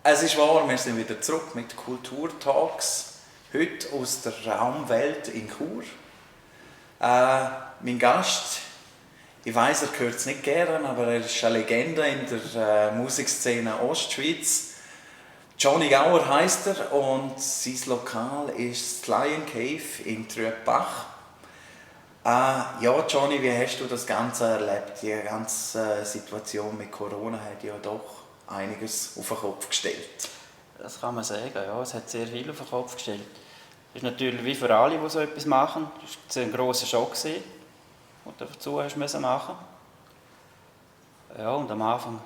Es ist wahr, wir sind wieder zurück mit Kulturtalks. Heute aus der Raumwelt in Chur. Mein Gast, ich weiss, er hört es nicht gern, aber er ist eine Legende in der Musikszene Ostschweiz. Johnny Gauer heisst er und sein Lokal ist das Lion Cave in Trüebbach. Ja, Johnny, wie hast du das Ganze erlebt? Die ganze Situation mit Corona hat ja doch einiges auf den Kopf gestellt. Das kann man sagen, ja. Es hat sehr viel auf den Kopf gestellt. Das ist natürlich wie für alle, die so etwas machen, das war ein grosser Schock, den du dazu machen musst. Ja, und am Anfang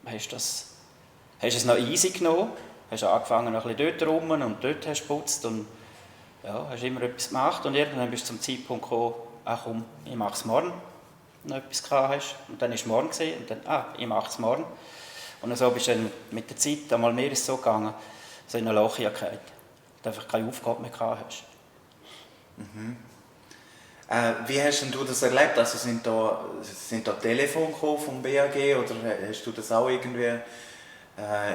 hast du es noch easy genommen. Hast angefangen, ein bisschen dort rum und dort hast du geputzt und ja, hast immer etwas gemacht. Und irgendwann bist du zum Zeitpunkt gekommen, ach komm, ich mache es morgen, wenn du etwas gehabt hast. Und dann war es morgen und dann, ich mache es morgen. Und so bist du dann mit der Zeit, einmal mehr ist es so gegangen, so in eine Loch gefallen, dass du einfach keine Aufgabe mehr gehabt hast. Mhm. Wie hast du das erlebt? Also sind da Telefone vom BAG oder hast du das auch irgendwie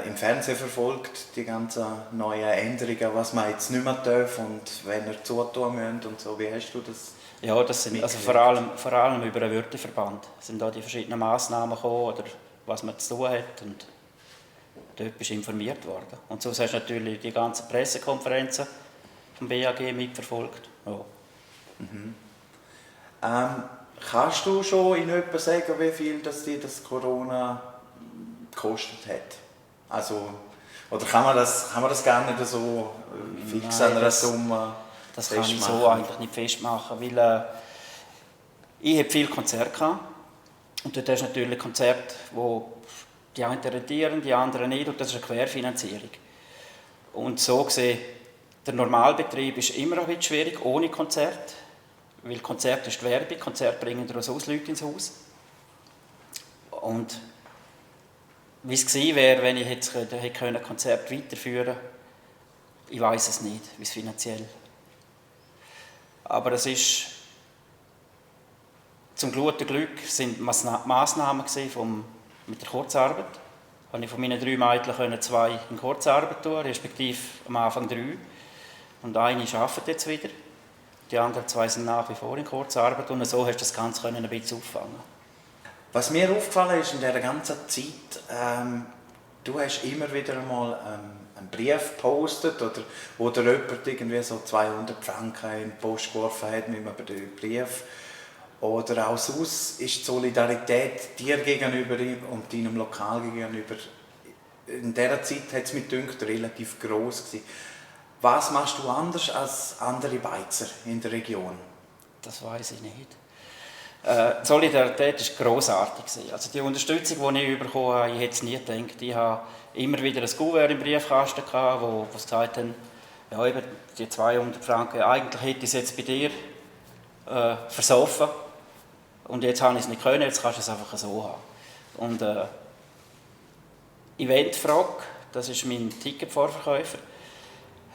im Fernsehen verfolgt, die ganzen neuen Änderungen, was man jetzt nicht mehr darf und wenn ihr zutun müsst und so, wie hast du das? Ja, das sind also vor allem über den Würdeverband sind da die verschiedenen Massnahmen gekommen oder was man zu tun hat und dort bist du informiert worden. Und so hast du natürlich die ganzen Pressekonferenzen vom BAG mitverfolgt. Ja. Mhm. Kannst du schon in etwa sagen, wie viel dir das Corona gekostet hat? Also, oder kann man das gar nicht so fix an einer Summe das kann ich so eigentlich nicht festmachen, weil ich hatte viele Konzerte gehabt. Und dort hast du natürlich Konzerte, wo die einen rentieren, die anderen nicht, und das ist eine Querfinanzierung. Und so gesehen, der Normalbetrieb ist immer ein bisschen schwierig, ohne Konzert, weil Konzert ist die Werbung, Konzert bringen daraus Leute ins Haus. Und wie es gewesen wäre, wenn ich jetzt ein Konzert weiterführen könnte, ich weiss es nicht, wie es finanziell. Aber es ist zum guten Glück sind Massnahmen mit der Kurzarbeit. Habe ich von meinen 3 Mädchen 2 in Kurzarbeit tun, respektive am Anfang 3. Und eine arbeitet jetzt wieder. Die anderen 2 sind nach wie vor in Kurzarbeit und so hast du das Ganze ein bisschen auffangen. Was mir aufgefallen ist in dieser ganzen Zeit, du hast immer wieder einmal einen Brief gepostet oder wo dir jemand irgendwie so 200 Franken in die Post geworfen hat mit einem Brief. Oder auch sonst ist die Solidarität dir gegenüber und deinem Lokal gegenüber in dieser Zeit hat es mich gedacht, relativ gross gewesen. Was machst du anders als andere Beizer in der Region? Das weiß ich nicht. Die Solidarität war grossartig. Also die Unterstützung, die ich bekommen habe, ich hätte es nie gedacht. Ich hatte immer wieder ein Kuvert im Briefkasten, wo sie gesagt haben, ja, eben die 200 Franken, eigentlich hätte ich es jetzt bei dir versoffen. Und jetzt habe ich es nicht können, jetzt kannst du es einfach so haben. Und Eventfrog, das ist mein Ticketvorverkäufer,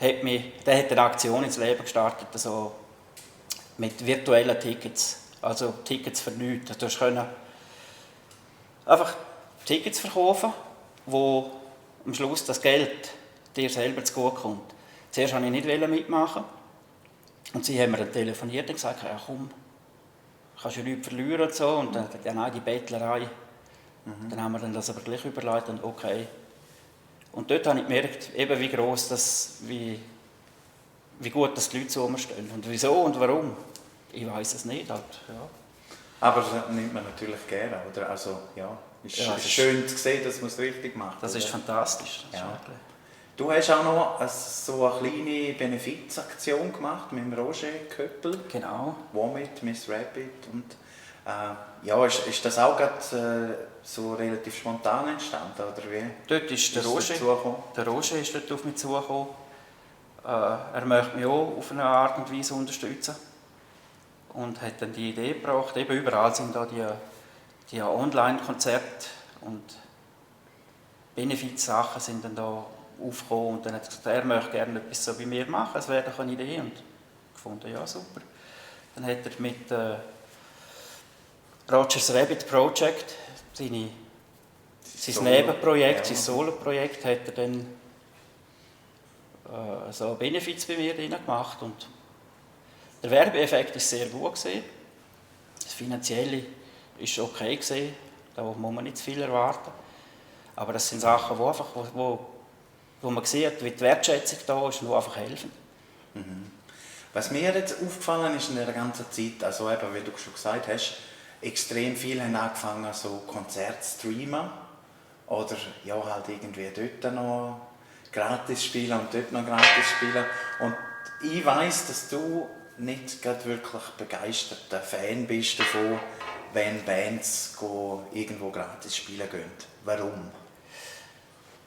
der hat eine Aktion ins Leben gestartet, also mit virtuellen Tickets. Also Tickets für nichts. Du konntest einfach Tickets verkaufen, wo am Schluss das Geld dir selber zugutekommt. Zuerst wollte ich nicht mitmachen. Und sie haben mir dann telefoniert und gesagt, ja komm, kannst du Leute verlieren und so. Und dann ja, nein, die Bettlerei. Dann haben wir dann das aber gleich überlegt und okay. Und dort habe ich gemerkt, eben wie gross wie gut dass die Leute zu mir stehen. Und wieso und warum, ich weiss es nicht. Halt, ja. Aber das nimmt man natürlich gerne, oder? Also, ja, ist schön zu sehen, dass man es richtig macht. Das ist fantastisch. Das ja. ist du hast auch noch so eine kleine Benefizaktion gemacht mit dem Roger Köppel. Genau. Womit, Miss Rapid. Und, ja, ist das auch gerade so relativ spontan entstanden, oder wie? Dort ist der Roger ist dort auf mich zugekommen. Er möchte mich auch auf eine Art und Weise unterstützen. Und hat dann die Idee gebracht, eben überall sind da die Online-Konzerte und Benefizsachen sind dann da aufgekommen. Und dann hat er gesagt, er möchte gerne etwas so bei mir machen, es wäre doch eine Idee. Und gefunden, ja super. Dann hat er mit Rogers Rabbit Project seine sein Nebenprojekt, sein Soloprojekt, hat er dann so Benefits bei mir drin gemacht. Und der Werbeeffekt war sehr gut gewesen. Das Finanzielle war okay gewesen. Da muss man nicht zu viel erwarten. Aber das sind Sachen, wo man sieht, wie die Wertschätzung da ist und die einfach helfen. Was mir jetzt aufgefallen ist in der ganzen Zeit, also eben, wie du schon gesagt hast, extrem viele haben angefangen, so Konzerte zu streamen oder ja, halt irgendwie dort noch gratis spielen und dort noch gratis spielen. Und ich weiss, dass du nicht gerade wirklich begeisterter Fan bist davon, wenn Bands irgendwo gratis spielen gehen. Warum?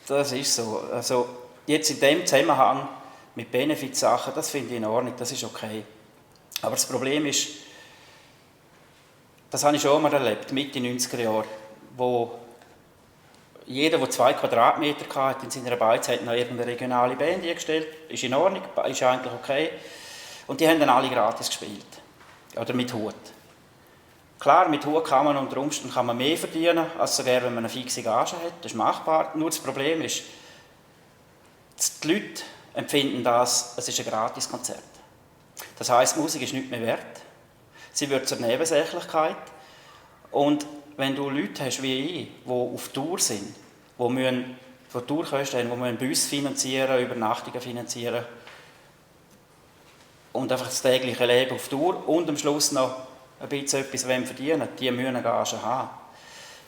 Das ist so. Also jetzt in dem Zusammenhang mit Benefit-Sachen, das finde ich in Ordnung, das ist okay. Aber das Problem ist, das habe ich schon mal erlebt, Mitte 90er Jahre, wo jeder, der 2 Quadratmeter hatte in seiner Beiz, hat noch irgendeine regionale Band eingestellt. Ist in Ordnung, ist eigentlich okay. Und die haben dann alle gratis gespielt. Oder mit Hut. Klar, mit Hut kann man unter Umständen mehr verdienen, als sogar wenn man eine fixe Gage hat. Das ist machbar. Nur das Problem ist, die Leute empfinden das, es ist ein Gratiskonzert. Das heisst, die Musik ist nicht mehr wert. Sie wird zur Nebensächlichkeit. Und wenn du Leute hast wie ich, die auf Tour sind, die Tourkosten haben, die Bus finanzieren, Übernachtungen finanzieren und einfach das tägliche Leben auf Tour und am Schluss noch ein bisschen etwas verdienen, die müssen eine Gage haben.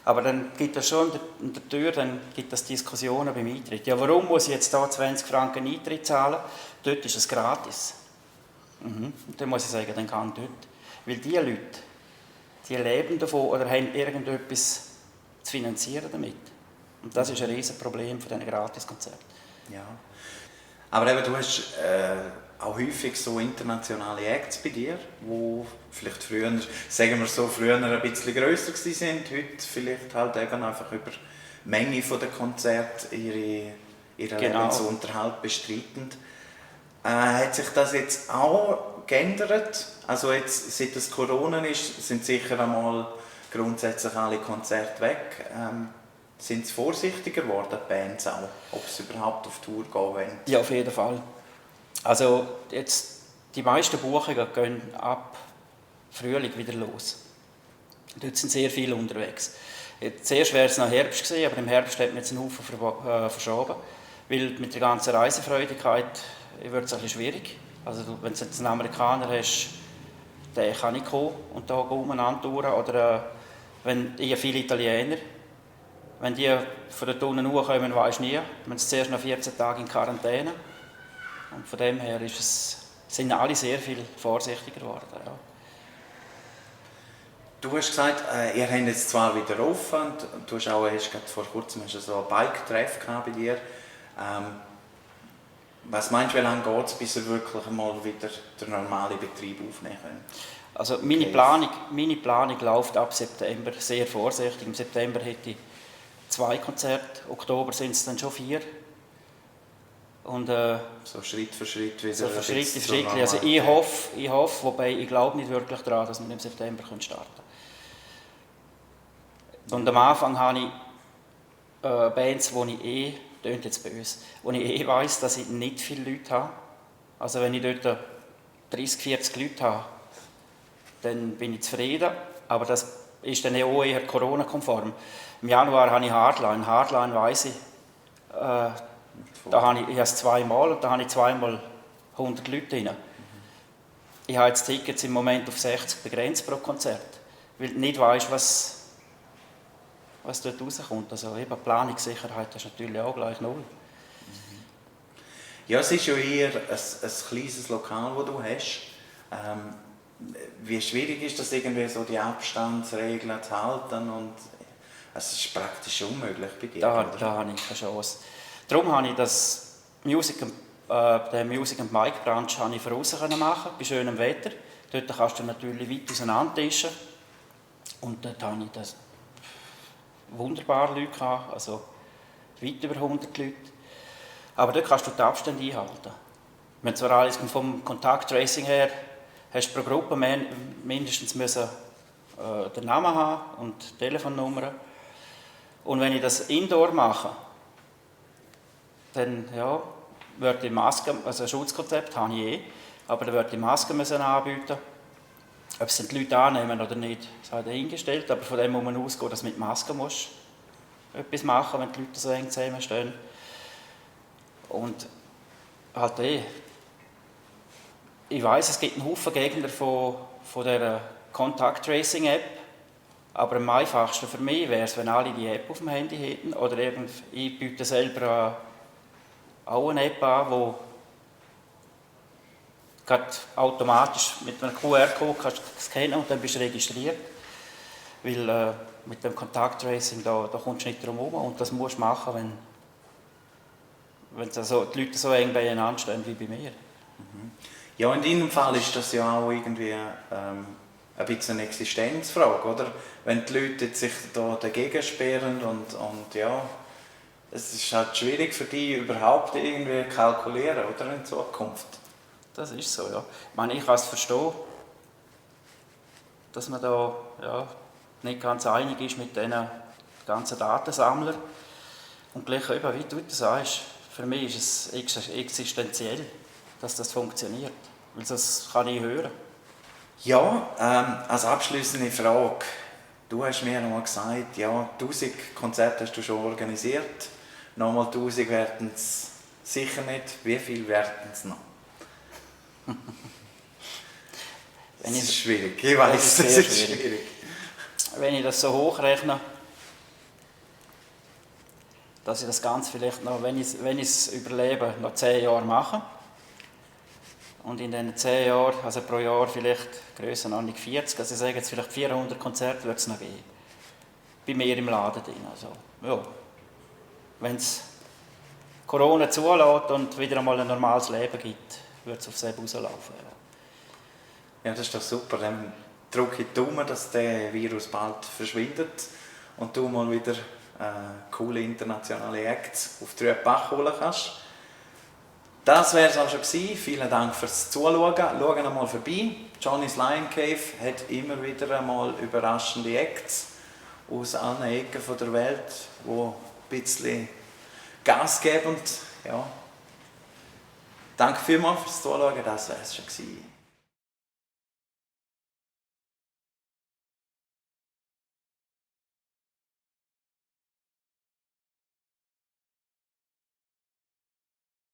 Aber dann gibt es schon an der Tür dann gibt es Diskussionen beim Eintritt. Ja, warum muss ich jetzt hier 20 Franken Eintritt zahlen? Dort ist es gratis. Und dann muss ich sagen, dann kann ich dort. Weil die Leute, die leben davon oder haben irgendetwas zu finanzieren damit. Und das ist ein riesiges Problem von diesen Gratiskonzerten. Ja. Aber eben, du hast auch häufig so internationale Acts bei dir, die vielleicht früher, sagen wir so, früher ein bisschen grösser waren, heute vielleicht halt eben einfach über die Menge der Konzerte ihren Lebensunterhalt bestreiten. Hat sich das jetzt auch geändert? Also jetzt, seit es Corona ist, sind sicher einmal grundsätzlich alle Konzerte weg. Sind sie vorsichtiger geworden, die Bands auch, ob sie überhaupt auf Tour gehen wollen? Ja, auf jeden Fall. Also jetzt, die meisten Buchungen gehen ab Frühling wieder los. Dort sind sehr viele unterwegs. Zuerst wäre es noch Herbst gewesen, aber im Herbst hat man jetzt einen Haufen verschoben. Weil mit der ganzen Reisefreudigkeit wird es ein bisschen schwierig. Also wenn du jetzt einen Amerikaner hast, der kann nicht kommen und da umeinander touren. Oder wenn viele Italiener, wenn die von der Tunnel kommen, weisst du nie. Man ist zuerst noch 14 Tage in Quarantäne. Und von dem her sind alle sehr viel vorsichtiger geworden. Ja. Du hast gesagt, ihr habt jetzt zwar wieder offen und du hast auch erst vor kurzem so ein Bike-Treff bei dir. Was meinst du, wie lange geht es, bis ihr wirklich mal wieder den normalen Betrieb aufnehmen könnt? Also meine Planung läuft ab September sehr vorsichtig. Im September hätte ich 2 Konzerte, im Oktober sind es dann schon 4. Und, so Schritt für Schritt wieder. So Schritt für Schritt. Also ich hoffe, wobei ich glaube nicht wirklich daran, dass wir im September starten können. Und am Anfang habe ich Bands, wo ich klingt jetzt böse, wo ich weiss, dass ich nicht viele Leute habe. Also wenn ich dort 30, 40 Leute habe, dann bin ich zufrieden. Aber das ist dann auch eher Corona-konform. Im Januar habe ich Hardline. Hardline weiss ich, da habe ich es zweimal und da habe ich zweimal 100 Leute drin. Ich habe jetzt Tickets im Moment auf 60 begrenzt pro Konzert, weil du nicht weißt, was dort rauskommt. Also eben Planungssicherheit ist natürlich auch gleich null. Ja, es ist ja eher ein kleines Lokal, das du hast. Wie schwierig ist das irgendwie so, die Abstandsregeln zu halten? Und es ist praktisch unmöglich bei dir. Da habe ich keine Chance. Darum habe ich das den Music and Mic Brunch für draussen machen, bei schönem Wetter. Dort kannst du natürlich weit auseinandertischen. Und dort hatte ich das wunderbare Leute gehabt, also weit über 100 Leute. Aber dort kannst du den Abstand einhalten. Wir haben zwar alles vom Kontakttracing her, hast du pro Gruppe mindestens müssen, den Namen haben und die Telefonnummer. Und wenn ich das indoor mache, dann ja, würde ich Masken, also ein Schutzkonzept habe ich aber dann würde ich Masken müssen anbieten. Ob es die Leute annehmen oder nicht, sei dahingestellt, aber von dem muss man ausgehen, dass du mit Masken musst etwas machen, wenn die Leute so eng zusammenstehen. Und halt ich weiss, es gibt einen Haufen Gegner von dieser Contact Tracing App, aber am einfachsten für mich wäre es, wenn alle die App auf dem Handy hätten oder ich biete selber auch eine App an, die gerade automatisch mit einem QR-Code kannst du scannen und dann bist du registriert. Weil mit dem Kontakttracing, da kommst du nicht drum herum und das musst du machen, wenn die Leute so eng beieinander stehen wie bei mir. Ja, in deinem Fall ist das ja auch irgendwie ein bisschen eine Existenzfrage, oder? Wenn die Leute jetzt sich da dagegen sperren und ja, es ist halt schwierig für die überhaupt irgendwie kalkulieren, oder, in Zukunft. Das ist so, ja. Ich meine, ich kann es verstehen, dass man da ja, nicht ganz einig ist mit diesen ganzen Datensammlern. Und gleich eben, wie du das sagst, für mich ist es existenziell, dass das funktioniert. Weil das kann ich hören. Ja, als abschließende Frage. Du hast mir einmal gesagt, ja, 1000 Konzerte hast du schon organisiert. Nochmal 1000 werden es sicher nicht. Wie viel werden es noch? Das ist schwierig, ich weiß, das ist schwierig. Wenn ich das so hochrechne, dass ich das Ganze vielleicht noch, wenn ich es überlebe, noch 10 Jahre mache. Und in diesen 10 Jahren, also pro Jahr vielleicht Grössenordnung 40, also ich sage jetzt vielleicht 400 Konzerte wird es noch geben. Bei mir im Laden drin. Also, ja. Wenn es Corona zulässt und wieder einmal ein normales Leben gibt, wird es auf selber rauslaufen. Ja, das ist doch super. Dann drücke ich die Daumen, dass der Virus bald verschwindet und du mal wieder coole internationale Acts auf die Bach holen kannst. Das wäre es auch schon gewesen. Vielen Dank fürs Zuschauen. Schauen einmal vorbei. Johnny's Lion Cave hat immer wieder einmal überraschende Acts aus allen Ecken der Welt, die ein bisschen Gas geben. Ja. Danke vielmals fürs Zuschauen. Das wäre es schon gewesen.